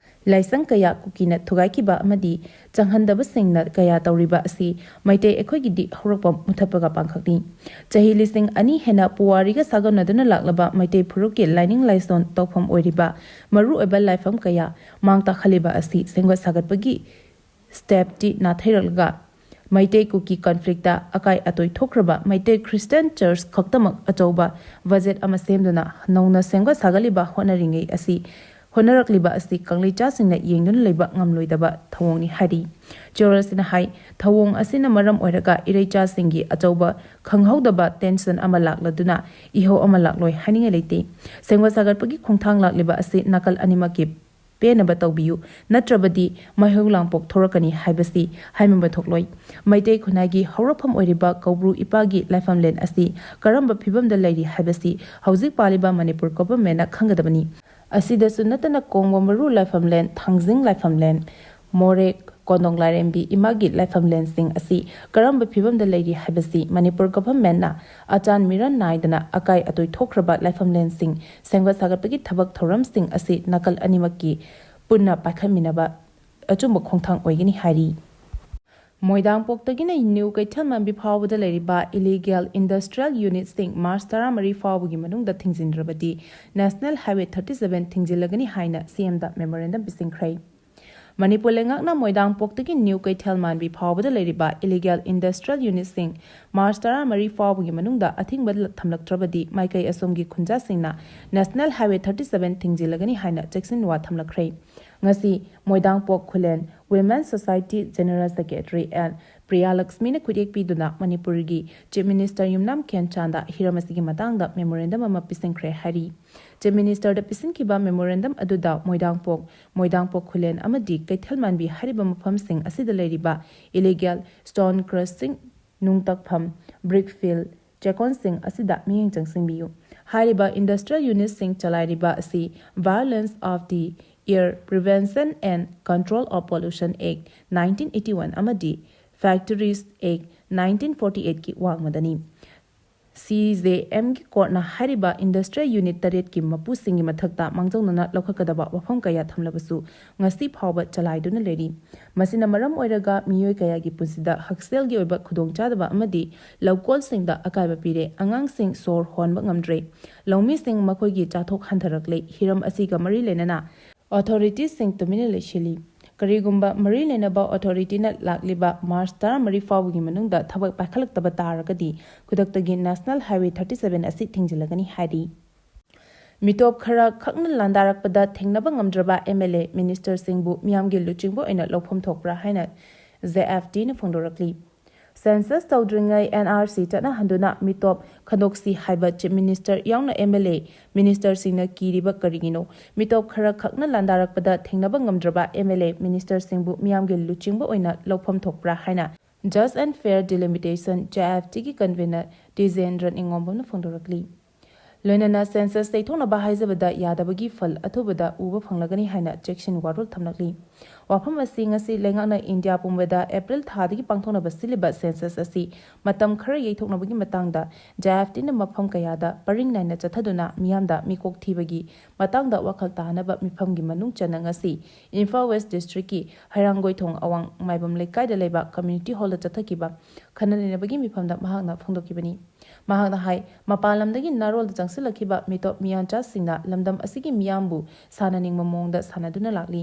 ꯂꯥꯏꯁꯪ ꯀꯌꯥ ꯀꯨꯀꯤꯅ ꯊꯨꯒꯥꯏꯈꯤꯕ ꯑꯃꯗꯤ ꯆꯪꯍꯟꯗꯕꯁꯤꯡꯅ ꯀꯌꯥ ꯇꯧꯔꯤꯕ ꯑꯁꯤ ꯃꯩꯇꯩ ꯑꯩꯈꯣꯏꯒꯤꯗꯤ ꯍꯧꯔꯛꯐꯝ ꯃꯨꯊꯠꯄꯒ ꯄꯥꯡꯈꯛꯅꯤ꯫ ꯆꯍꯤ ꯂꯤꯁꯤꯡ ꯑꯅꯤ ꯍꯦꯟꯅ ꯄꯨꯋꯥꯔꯤꯒ ꯁꯥꯒꯣꯟꯅꯗꯨꯅ ꯂꯥꯛꯂꯕ ꯃꯩꯇꯩ ꯐꯨꯔꯨꯞꯀꯤ ꯂꯥꯏꯅꯤꯡ ꯂꯥꯏꯁꯣꯟ ꯇꯧꯐꯝ ꯑꯣꯏꯔꯤꯕ ꯃꯔꯨꯑꯣꯏꯕ ꯂꯥꯏꯐꯝ ꯀꯌꯥ ꯃꯥꯡ ꯇꯥꯛꯍꯜꯂꯤꯕ ꯑꯁꯤ ꯁꯦꯝꯒꯠ ꯁꯥꯒꯠꯄꯒꯤ ꯁ꯭ꯇꯦꯞꯇꯤ ꯅꯥꯊꯩꯔꯛꯂꯒ ꯃꯩꯇꯩ ꯀꯨꯀꯤ ꯀꯟꯐ꯭ꯂꯤꯛꯇ ꯑꯀꯥꯏ ꯑꯇꯣꯏ ꯊꯣꯛꯈ꯭ꯔꯕ ꯃꯩꯇꯩ ꯈ꯭ꯔꯤꯁꯇꯤꯌꯥꯟ ꯆꯔꯆ ꯈꯛꯇꯃꯛ ꯑꯆꯧꯕ ꯕꯖꯦꯠ ꯑꯃ ꯁꯦꯝꯗꯨꯅ ꯅꯧꯅ ꯁꯦꯝꯒꯠ ꯁꯥꯒꯠꯂꯤꯕ ꯍꯣꯠꯅꯔꯤꯉꯩ ꯑꯁꯤ, ꯍꯣꯠꯅꯔꯛꯂꯤꯕ ꯑꯁꯤ ꯀꯪꯂꯩꯆꯥꯁꯤꯡꯅ ꯌꯦꯡꯗꯨꯅ ꯂꯩꯕ ꯉꯝꯂꯣꯏꯗꯕ ꯊꯧꯑꯣꯡꯅꯤ ꯍꯥꯏꯔꯤ꯫ ꯆꯦꯔꯣꯜ ꯑꯁꯤꯅ ꯍꯥꯏ, ꯊꯧꯑꯣꯡ ꯑꯁꯤꯅ ꯃꯔꯝ ꯑꯣꯏꯔꯒ ꯏꯔꯩꯆꯥꯁꯤꯡꯒꯤ ꯑꯆꯧꯕ ꯈꯪꯍꯧꯗꯕ ꯇꯦꯟꯁꯟ ꯑꯃ ꯂꯥꯛꯂꯗꯨꯅ ꯏꯍꯧ ꯑꯃ ꯂꯥꯛꯂꯣꯏ ꯍꯥꯏꯅꯤꯡꯉꯥꯏ ꯂꯩꯇꯦ꯫ ꯁꯦꯝꯒꯠ ꯁꯥꯒꯠꯄꯒꯤ ꯈꯣꯡꯊꯥꯡ ꯂꯥꯛꯂꯤꯕ ꯑꯁꯤ ꯅꯥꯀꯜ ꯑꯅꯤꯃꯛꯀꯤ ꯄꯦꯟꯅꯕ ꯇꯧꯕꯤꯌꯨ, ꯅꯠꯇ꯭ꯔꯕꯗꯤ ꯃꯩꯍꯧ ꯂꯥꯡꯄꯣꯛ ꯊꯣꯔꯛꯀꯅꯤ ꯍꯥꯏꯕꯁꯤ ꯍꯥꯏꯃꯟꯕ ꯊꯣꯛꯂꯣꯏ꯫ ꯃꯩꯇꯩ ꯈꯨꯟꯅꯥꯏꯒꯤ ꯍꯧꯔꯛꯐꯝ ꯑꯣꯏꯔꯤꯕ ꯀꯧꯕ꯭ꯔꯨ ꯏꯄꯥꯒꯤ ꯂꯥꯏꯐꯝꯂꯦꯟ ꯑꯁꯤ ꯀꯔꯝꯕ ꯐꯤꯕꯝꯗ ꯂꯩꯔꯤ ꯍꯥꯏꯕꯁꯤ ꯍꯧꯖꯤꯛ ꯄꯥꯜꯂꯤꯕ ꯃꯅꯤꯄꯨꯔ ꯒꯣꯚꯔꯟꯃꯦꯟꯠꯅ ꯈꯪꯒꯗꯕꯅꯤ꯫ ꯑꯁꯤꯗꯁꯨ ꯅꯠꯇꯅ ꯀꯣꯡꯕ ꯃꯔꯨ ꯂꯥꯏꯐꯝꯂꯦꯟ, ꯊꯥꯡꯖꯤꯡ ꯂꯥꯏꯐꯝꯂꯦꯟ, ꯃꯣꯔꯦ, ꯀꯣꯟꯗꯣꯡ ꯂꯥꯏꯔꯦꯝꯕꯤ ꯏꯃꯥꯒꯤ ꯂꯥꯏꯐꯝꯂꯦꯟꯁꯤꯡ ꯑꯁꯤ ꯀꯔꯝꯕ ꯐꯤꯕꯝꯗ ꯂꯩꯔꯤ ꯍꯥꯏꯕꯁꯤ ꯃꯅꯤꯄꯨꯔ ꯒꯚꯔꯟꯃꯦꯟꯠꯅ ꯑꯆꯥꯟ ꯃꯤꯔꯟ ꯅꯥꯏꯗꯅ ꯑꯀꯥꯏ ꯑꯇꯣꯏ ꯊꯣꯛꯈ꯭ꯔꯕ ꯂꯥꯏꯐꯝꯂꯦꯟꯁꯤꯡ ꯁꯦꯝꯒꯠ ꯁꯥꯒꯠꯄꯒꯤ ꯊꯕꯛ ꯊꯧꯔꯝꯁꯤꯡ ꯑꯁꯤ ꯅꯥꯀꯜ ꯑꯅꯤꯃꯛꯀꯤ ꯄꯨꯟꯅ ꯄꯥꯏꯈꯠꯃꯤꯟꯅꯕ ꯑꯆꯨꯝꯕ ꯈꯣꯡꯊꯥꯡ ꯑꯣꯏꯒꯅꯤ ꯍꯥꯏꯔꯤ꯫ ꯃꯣꯏꯗꯥꯡꯄꯣꯛꯇꯒꯤꯅ ꯅ꯭ꯌꯨ ꯀꯩꯊꯦꯜꯃꯥꯟꯕꯤ ꯐꯥꯎꯕꯗ ꯂꯩꯔꯤꯕ ꯏꯂꯤꯒꯦꯜ ꯏꯟꯗꯁꯇ꯭ꯔꯤꯌꯦꯜ ꯌꯨꯅꯤꯠꯁꯤꯡ ꯃꯥꯔꯆ ꯇꯔꯥꯃꯔꯤ ꯐꯥꯎꯕꯒꯤ ꯃꯅꯨꯡꯗ ꯊꯤꯡꯖꯤꯟꯗ꯭ꯔꯕꯗꯤ ꯅꯦꯁꯅꯦꯜ ꯍꯥꯏꯋꯦ ꯊꯥꯔꯇꯤ ꯁꯚꯦꯟ ꯊꯤꯡꯖꯤꯜꯂꯒꯅꯤ ꯍꯥꯏꯅ ꯁꯤ ꯑꯦꯝꯗ ꯃꯦꯃꯣꯔꯦꯟꯗꯝ ꯄꯤꯁꯤꯟꯈ꯭ꯔꯦ꯫ ꯃꯅꯤꯄꯨꯔ ꯂꯩꯉꯥꯛꯅ ꯃꯣꯏꯗꯥꯡꯄꯣꯛꯇꯒꯤ ꯅ꯭ꯌꯨ ꯀꯩꯊꯦꯜꯃꯥꯟꯕꯤ ꯐꯥꯎꯕꯗ ꯂꯩꯔꯤꯕ ꯏꯂꯤꯒꯦꯜ ꯏꯟꯗꯁꯇ꯭ꯔꯤꯌꯦꯜ ꯌꯨꯅꯤꯠꯁꯤꯡ ꯃꯥꯔꯆ ꯇꯔꯥꯃꯔꯤ ꯐꯥꯎꯕꯒꯤ ꯃꯅꯨꯡꯗ ꯑꯊꯤꯡꯕ ꯊꯝꯂꯛꯇ꯭ꯔꯕꯗꯤ ꯃꯥꯏꯀꯩ ꯑꯁꯣꯝꯒꯤ ꯈꯨꯟꯖꯥꯁꯤꯡꯅ ꯅꯦꯁꯅꯦꯜ ꯍꯥꯏꯋꯦ ꯊꯥꯔꯇꯤ ꯁꯚꯦꯟ ꯊꯤꯡꯖꯤꯜꯂꯒꯅꯤ ꯍꯥꯏꯅ ꯆꯦꯛꯁꯤꯟ ꯋꯥ ꯊꯝꯂꯛꯈ꯭ꯔꯦ꯫ ꯉꯁꯤ ꯃꯣꯏꯗꯥꯡꯄꯣꯛ ꯈꯨꯂꯦꯟ women society general secretary N ꯄ꯭ꯔꯤꯌꯥꯂꯛꯁꯃꯤꯅ ꯈꯨꯠꯌꯦꯛ ꯄꯤꯗꯨꯅ ꯃꯅꯤꯄꯨꯔꯒꯤ ꯆꯤꯐ ꯃꯤꯅꯤꯁꯇꯔ ꯌꯨꯝꯅꯥꯝ ꯈꯦꯟꯆꯥꯟꯗ ꯍꯤꯔꯝ ꯑꯁꯤꯒꯤ ꯃꯇꯥꯡꯗ ꯃꯦꯃꯣꯔꯦꯟꯗꯝ ꯑꯃ ꯄꯤꯁꯤꯟꯈ꯭ꯔꯦ ꯍꯥꯏꯔꯤ꯫ ꯆꯤꯐ ꯃꯤꯅꯤꯁꯇꯔꯗ ꯄꯤꯁꯤꯟꯈꯤꯕ ꯃꯦꯃꯣꯔꯦꯟꯗꯝ ꯑꯗꯨꯗ ꯃꯣꯏꯗꯥꯡꯄꯣꯛ, ꯃꯣꯏꯗꯥꯡꯄꯣꯛ ꯈꯨꯂꯦꯟ ꯑꯃꯗꯤ ꯀꯩꯊꯦꯜꯃꯥꯟꯕꯤ ꯍꯥꯏꯔꯤꯕ ꯃꯐꯝꯁꯤꯡ ꯑꯁꯤꯗ ꯂꯩꯔꯤꯕ ꯏꯂꯤꯒꯦꯜ ꯁ꯭ꯇꯣꯟ ꯀ꯭ꯔꯁꯤꯡ, ꯅꯨꯡ ꯇꯛꯐꯝ, ꯕ꯭ꯔꯤꯛ ꯐꯤꯜ, ꯆꯦꯛꯀꯣꯟꯁꯤꯡ ꯑꯁꯤꯗ ꯃꯤꯠꯌꯦꯡ ꯆꯪꯁꯤꯟꯕꯤꯌꯨ꯫ ꯍꯥꯏꯔꯤꯕ ꯏꯟꯗꯁꯇ꯭ꯔꯤꯌꯦꯜ ꯌꯨꯅꯤꯠꯁꯤꯡ ꯆꯂꯥꯏꯔꯤꯕ ꯑꯁꯤ Violence of the Air Prevention and Control of Pollution Act nineteen eighty one ꯑꯃꯗꯤ Factories Act nineteen forty eight ꯀꯤ ꯋꯥꯡꯃꯗꯅꯤ꯫ ꯁꯤ ꯖꯦ ꯑꯦꯝꯒꯤ ꯀꯣꯔꯠꯅ ꯍꯥꯏꯔꯤꯕ ꯏꯟꯗꯁꯇ꯭ꯔꯤꯌꯦꯜ ꯌꯨꯅꯤꯠ ꯇꯔꯦꯠꯀꯤ ꯃꯄꯨꯁꯤꯡꯒꯤ ꯃꯊꯛꯇ ꯃꯥꯡꯖꯧꯅꯅ ꯂꯧꯈꯠꯀꯗꯕ ꯋꯥꯐꯝ ꯀꯌꯥ ꯊꯝꯂꯕꯁꯨ ꯉꯁꯤ ꯐꯥꯎꯕ ꯆꯂꯥꯏꯗꯨꯅ ꯂꯩꯔꯤ꯫ ꯃꯁꯤꯅ ꯃꯔꯝ ꯑꯣꯏꯔꯒ ꯃꯤꯑꯣꯏ ꯀꯌꯥꯒꯤ ꯄꯨꯟꯁꯤꯗ ꯍꯛꯁꯦꯜꯒꯤ ꯑꯣꯏꯕ ꯈꯨꯗꯣꯡꯆꯥꯗꯕ ꯑꯃꯗꯤ ꯂꯧꯀꯣꯜꯁꯤꯡꯗ ꯑꯀꯥꯏꯕ ꯄꯤꯔꯦ꯫ ꯑꯉꯥꯡꯁꯤꯡ ꯁꯣꯔ ꯍꯣꯟꯕ ꯉꯝꯗ꯭ꯔꯦ꯫ ꯂꯧꯃꯤꯁꯤꯡ ꯃꯈꯣꯏꯒꯤ ꯆꯥꯊꯣꯛ ꯍꯟꯊꯔꯛꯂꯦ꯫ ꯍꯤꯔꯝ ꯑꯁꯤꯒ ꯃꯔꯤ ꯂꯩꯅꯅ ꯑꯣꯊꯣꯔꯤꯇꯤꯁꯤꯡ ꯇꯨꯃꯤꯟꯅ ꯂꯩꯁꯤꯜꯂꯤ꯫ ꯀꯔꯤꯒꯨꯝꯕ ꯃꯔꯤ ꯂꯩꯅꯕ ꯑꯣꯊꯣꯔꯤꯇꯤꯅ ꯂꯥꯛꯂꯤꯕ ꯃꯥꯔꯆ ꯇꯔꯥꯃꯔꯤ ꯐꯥꯎꯕꯒꯤ ꯃꯅꯨꯡꯗ ꯊꯕꯛ ꯄꯥꯏꯈꯠꯂꯛꯇꯕ ꯇꯥꯔꯒꯗꯤ ꯈꯨꯗꯛꯇꯒꯤ ꯅꯦꯁꯅꯦꯜ ꯍꯥꯏꯋꯦ ꯊꯥꯔꯇꯤ ꯁꯚꯦꯟ ꯑꯁꯤ ꯊꯤꯡꯖꯤꯜꯂꯒꯅꯤ ꯍꯥꯏꯔꯤ꯫ ꯃꯤꯇꯣꯞ ꯈꯔ ꯈꯛꯅ ꯂꯥꯟꯗꯥꯔꯛꯄꯗ ꯊꯦꯡꯅꯕ ꯉꯝꯗ꯭ꯔꯕ ꯑꯦꯝ ꯑꯦꯜ ꯑꯦ, ꯃꯤꯅꯤꯁꯇꯔꯁꯤꯡꯕꯨ ꯃꯤꯌꯥꯝꯒꯤ ꯂꯨꯆꯤꯡꯕ ꯑꯣꯏꯅ ꯂꯧꯐꯝ ꯊꯣꯛꯄ꯭ꯔꯥ ꯍꯥꯏꯅ ꯖꯦ ꯑꯦꯐ ꯇꯤꯅ ꯐꯣꯡꯗꯣꯔꯛꯂꯤ꯫ ꯁꯦꯟꯁꯁ ꯇꯧꯗ꯭ꯔꯤꯉꯩ ꯑꯦꯟ ꯑꯥꯔ ꯁꯤ ꯆꯠꯅꯍꯟꯗꯨꯅ ꯃꯤꯇꯣꯞ ꯈꯟꯗꯣꯛꯁꯤ ꯍꯥꯏꯕ ꯆꯤꯐ ꯃꯤꯅꯤꯁꯇꯔ ꯌꯥꯎꯅ ꯑꯦꯝ ꯑꯦꯜ ꯑꯦ, ꯃꯤꯅꯤꯁꯇꯔꯁꯤꯡꯅ ꯀꯤꯔꯤꯕ ꯀꯔꯤꯒꯤꯅꯣ? ꯃꯤꯇꯣꯞ ꯈꯔ ꯈꯛꯅ ꯂꯥꯟꯗꯥꯔꯛꯄꯗ ꯊꯦꯡꯅꯕ ꯉꯝꯗ꯭ꯔꯕ ꯑꯦꯝ ꯑꯦꯜ ꯑꯦ, ꯃꯤꯅꯤꯁꯇꯔꯁꯤꯡꯕꯨ ꯃꯤꯌꯥꯝꯒꯤ ꯂꯨꯆꯤꯡꯕ ꯑꯣꯏꯅ ꯂꯧꯐꯝ ꯊꯣꯛꯄ꯭ꯔꯥ ꯍꯥꯏꯅ Just and Fair Delimitation, J F ꯇꯤꯒꯤ ꯀꯟꯚꯦꯅꯔ ꯇꯤꯖꯦꯟꯗ꯭ꯔ ꯅꯤꯉꯣꯝꯕꯝꯅ ꯐꯣꯡꯗꯣꯔꯛꯂꯤ꯫ ꯂꯣꯏꯅꯅ ꯁꯦꯟꯁꯁ ꯌꯩꯊꯣꯛꯅꯕ ꯍꯥꯏꯖꯕꯗ ꯌꯥꯗꯕꯒꯤ ꯐꯜ ꯑꯊꯨꯕꯗ ꯎꯕ ꯐꯪꯂꯒꯅꯤ ꯍꯥꯏꯅ ꯆꯦꯛꯁꯤꯟ ꯋꯥꯔꯣꯜ ꯊꯝꯂꯛꯂꯤ꯫ ꯋꯥꯐꯝ ꯑꯁꯤ ꯉꯁꯤ ꯂꯩꯉꯥꯛꯅ ꯏꯟꯗꯤꯌꯥ ꯄꯨꯝꯕꯗ ꯑꯦꯄ꯭ꯔꯤꯜ ꯊꯥꯗꯒꯤ ꯄꯥꯡꯊꯣꯛꯅꯕ ꯁꯤꯜꯂꯤꯕ ꯁꯦꯟꯁꯁ ꯑꯁꯤ ꯃꯇꯝ ꯈꯔ ꯌꯩꯊꯣꯛꯅꯕꯒꯤ ꯃꯇꯥꯡꯗ ꯖꯦ ꯑꯦꯐ ꯇꯤꯅ ꯃꯐꯝ ꯀꯌꯥꯗ ꯄꯔꯤꯡ ꯅꯥꯏꯅ ꯆꯠꯊꯗꯨꯅ ꯃꯤꯌꯥꯝꯗ ꯃꯤꯀꯣꯛ ꯊꯤꯕꯒꯤ ꯃꯇꯥꯡꯗ ꯋꯥꯈꯜ ꯇꯥꯍꯟꯅꯕ ꯃꯤꯐꯝꯒꯤ ꯃꯅꯨꯡ ꯆꯟꯅ ꯉꯁꯤ ꯏꯝꯐꯥꯜ ꯋꯦꯁ ꯗꯤꯁꯇ꯭ꯔꯤꯛꯀꯤ ꯍꯩꯔꯥꯡꯒꯣꯏꯊꯣꯡ ꯑꯋꯥꯡ ꯃꯥꯏꯕꯝ ꯂꯩꯀꯥꯏꯗ ꯂꯩꯕ ꯀꯝꯃ꯭ꯌꯨꯅꯤꯇꯤ ꯍꯣꯜꯗ ꯆꯠꯊꯈꯤꯕ ꯈꯟꯅ ꯅꯩꯅꯕꯒꯤ ꯃꯤꯐꯝꯗ ꯃꯍꯥꯛꯅ ꯐꯣꯡꯗꯣꯛꯈꯤꯕꯅꯤ꯫ ꯃꯍꯥꯛꯅ ꯍꯥꯏ, ꯃꯄꯥꯟ ꯂꯝꯗꯒꯤ ꯅꯥꯔꯣꯜꯗ ꯆꯪꯁꯤꯜꯂꯛꯈꯤꯕ ꯃꯤꯇꯣꯞ ꯃꯤꯌꯥꯟꯆꯥꯁꯤꯡꯅ ꯂꯝꯗꯝ ꯑꯁꯤꯒꯤ ꯃꯤꯌꯥꯝꯕꯨ ꯁꯥꯟꯅꯅꯤꯡꯕ ꯃꯑꯣꯡꯗ ꯁꯥꯟꯅꯗꯨꯅ ꯂꯥꯛꯂꯤ꯫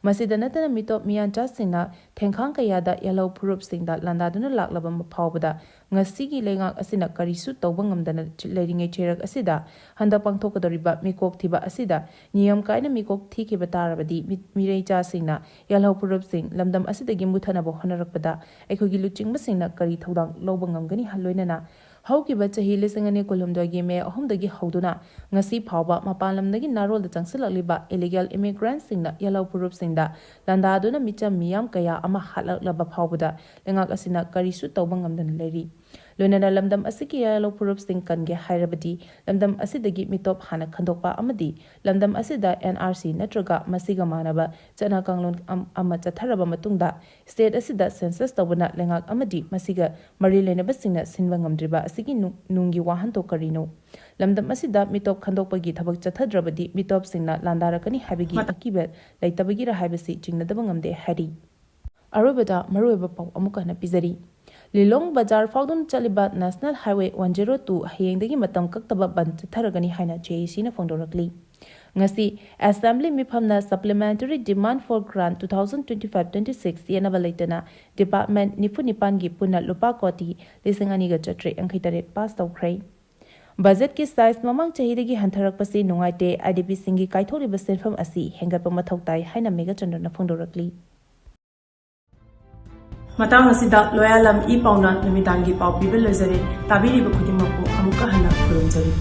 ꯃꯁꯤꯗ ꯅꯠꯇꯅ ꯃꯤꯇꯣꯞ ꯃꯤꯌꯥꯟꯆꯥꯁꯤꯡꯅ ꯊꯦꯡꯈꯥꯡ ꯀꯌꯥꯗ ꯌꯥꯜꯍꯧ ꯐꯨꯔꯨꯞꯁꯤꯡꯗ ꯂꯥꯟꯗꯥꯗꯨꯅ ꯂꯥꯛꯂꯕ ꯐꯥꯎꯕꯗ ꯉꯁꯤꯒꯤ ꯂꯩꯉꯥꯛ ꯑꯁꯤꯅ ꯀꯔꯤꯁꯨ ꯇꯧꯕ ꯉꯝꯗꯅ ꯂꯩꯔꯤꯉꯩ ꯆꯩꯔꯛ ꯑꯁꯤꯗ ꯍꯟꯗꯛ ꯄꯥꯡꯊꯣꯛꯀꯗꯧꯔꯤꯕ ꯃꯤꯀꯣꯛ ꯊꯤꯕ ꯑꯁꯤꯗ ꯅꯤꯌꯝ ꯀꯥꯏꯅ ꯃꯤꯀꯣꯛ ꯊꯤꯈꯤꯕ ꯇꯥꯔꯕꯗꯤ ꯃꯤ-, ꯃꯤꯔꯩꯆꯥꯁꯤꯡꯅ ꯌꯥꯜꯍꯧ ꯐꯨꯔꯨꯞꯁꯤꯡ ꯂꯝꯗꯝ ꯑꯁꯤꯗꯒꯤ ꯃꯨꯊꯠꯅꯕ ꯍꯣꯠꯅꯔꯛꯄꯗ ꯑꯩꯈꯣꯏꯒꯤ ꯂꯨꯆꯤꯡꯕꯁꯤꯡꯅ ꯀꯔꯤ ꯊꯧꯗꯥꯡ ꯂꯧꯕ ꯉꯝꯒꯅꯤ? ꯂꯣꯏꯅꯅ ꯍꯧꯈꯤꯕ ꯆꯍꯤ ꯂꯤꯁꯤꯡ ꯑꯅꯤ ꯀꯨꯟꯍꯨꯝꯗꯣꯏꯒꯤ ꯃꯦ ꯑꯍꯨꯝꯗꯒꯤ ꯍꯧꯗꯨꯅ ꯉꯁꯤ ꯐꯥꯎꯕ ꯃꯄꯥꯟ ꯂꯝꯗꯒꯤ ꯅꯥꯔꯣꯜꯗ ꯆꯪꯁꯤꯜꯂꯛꯂꯤꯕ ꯏꯂꯤꯒꯦꯜ ꯏꯃꯤꯒ꯭ꯔꯦꯟꯠꯁꯤꯡꯅ ꯌꯥꯜꯍꯧ ꯐꯨꯔꯨꯞꯁꯤꯡꯗ ꯂꯥꯟꯗꯥꯗꯨꯅ ꯃꯤꯆꯝ ꯃꯤꯌꯥꯝ ꯀꯌꯥ ꯑꯃ ꯍꯥꯠꯂꯛꯂꯕ ꯐꯥꯎꯕꯗ ꯂꯩꯉꯥꯛ ꯑꯁꯤꯅ ꯀꯔꯤꯁꯨ ꯇꯧꯕ ꯉꯝꯗꯅ ꯂꯩꯔꯤ꯫ ꯂꯣꯏꯅꯅ ꯂꯝꯗꯝ ꯑꯁꯤꯒꯤ ꯌꯥꯜꯍꯧ ꯐꯨꯔꯨꯞꯁꯤꯡ ꯀꯟꯒꯦ ꯍꯥꯏꯔꯕꯗꯤ ꯂꯝꯗꯝ ꯑꯁꯤꯗꯒꯤ ꯃꯤꯇꯣꯞ ꯍꯥꯟꯅ ꯈꯟꯗꯣꯛꯄ ꯑꯃꯗꯤ ꯂꯝꯗꯝ ꯑꯁꯤꯗ ꯑꯦꯟ ꯑꯥꯔ ꯁꯤ ꯅꯠꯇ꯭ꯔꯒ ꯃꯁꯤꯒ ꯃꯥꯟꯅꯕ ꯆꯠꯅ ꯀꯥꯡꯂꯣꯟ ꯑꯝ-, ꯑꯃ ꯆꯠꯊꯔꯕ ꯃꯇꯨꯡꯗ ꯁ꯭ꯇꯦꯠ ꯑꯁꯤꯗ ꯁꯦꯟꯁꯁ ꯇꯧꯕꯅ ꯂꯩꯉꯥꯛ ꯑꯃꯗꯤ ꯃꯁꯤꯒ ꯃꯔꯤ ꯂꯩꯅꯕꯁꯤꯡꯅ ꯁꯤꯟꯕ ꯉꯝꯗ꯭ꯔꯤꯕ ꯑꯁꯤꯒꯤ ꯅꯨ-, ꯅꯨꯡꯒꯤ ꯋꯥꯍꯟꯊꯣꯛ ꯀꯔꯤꯅꯣ? ꯂꯝꯗꯝ ꯑꯁꯤꯗ ꯃꯤꯇꯣꯞ ꯈꯟꯗꯣꯛꯄꯒꯤ ꯊꯕꯛ ꯆꯠꯊꯗ꯭ꯔꯕꯗꯤ ꯃꯤꯇꯣꯞꯁꯤꯡꯅ ꯂꯥꯟꯗꯥꯔꯛꯀꯅꯤ ꯍꯥꯏꯕꯒꯤ ꯃꯇꯝ ꯑꯀꯤꯕ ꯂꯩꯇꯕꯒꯤꯔ ꯍꯥꯏꯕꯁꯤ ꯆꯤꯡꯅꯗꯕ ꯉꯝꯗꯦ ꯍꯥꯏꯔꯤ꯫ ꯑꯔꯣꯏꯕꯗ ꯃꯔꯨꯑꯣꯏꯕ ꯄꯥꯎ ꯑꯃꯨꯛꯀ ꯍꯟꯅ ꯄꯤꯖꯔꯤ꯫ ꯂꯤꯂꯣꯡ ꯕꯖꯥꯔ ꯐꯥꯎꯗꯨꯅ ꯆꯠꯂꯤꯕ National Highway one zero two ꯍꯌꯦꯡꯗꯒꯤ ꯃꯇꯝ ꯀꯛꯇꯕ ꯕꯟ ꯆꯠꯊꯔꯒꯅꯤ ꯍꯥꯏꯅ ꯖꯦ ꯑꯦ ꯁꯤꯅ ꯐꯣꯡꯗꯣꯔꯛꯂꯤ꯫ ꯉꯁꯤ ꯑꯦꯁꯦꯝꯕ꯭ꯂꯤ ꯃꯤꯐꯝꯅ Supplementary Demand for Grant two thousand twenty-five twenty-six ꯌꯦꯠꯅꯕ ꯂꯩꯇꯅ ꯗꯤꯄꯥꯔꯠꯃꯦꯟꯠ ꯅꯤꯐꯨ ꯅꯤꯄꯥꯟꯒꯤ ꯄꯨꯟꯅ ꯂꯨꯄꯥ ꯀꯣꯇꯤ ꯂꯤꯁꯤꯡ ꯑꯅꯤꯒ ꯆꯥꯇ꯭ꯔꯦꯠ ꯌꯥꯡꯈꯩ ꯇꯔꯦꯠ ꯄꯥꯁ ꯇꯧꯈ꯭ꯔꯦ꯫ ꯕꯖꯦꯠꯀꯤ ꯁꯥꯏꯖ ꯃꯃꯥꯡ ꯆꯍꯤꯗꯒꯤ ꯍꯟꯊꯔꯛꯄꯁꯤ ꯅꯨꯡꯉꯥꯏꯇꯦ, ꯑꯥꯏ ꯗꯤ ꯄꯤꯁꯤꯡꯒꯤ ꯀꯥꯏꯊꯣꯛꯂꯤꯕ ꯁꯦꯟꯐꯝ ꯑꯁꯤ ꯍꯦꯟꯒꯠꯄ ꯃꯊꯧ ꯇꯥꯏ ꯍꯥꯏꯅ ꯃꯦꯘꯆꯟꯗ꯭ꯔꯅ ꯐꯣꯡꯗꯣꯔꯛꯂꯤ꯫ ꯃꯇꯥꯡ ꯑꯁꯤꯗ ꯂꯣꯌꯥꯂꯝ ꯏ ꯄꯥꯎꯅ ꯅꯨꯃꯤꯗꯥꯡꯒꯤ ꯄꯥꯎ ꯄꯤꯕ ꯂꯣꯏꯖꯔꯦ꯫ ꯇꯥꯕꯤꯔꯤꯕ ꯈꯨꯗꯤꯡꯃꯛꯄꯨ ꯑꯃꯨꯛꯀ ꯍꯟꯅ ꯈꯨꯔꯨꯝꯖꯔꯤ꯫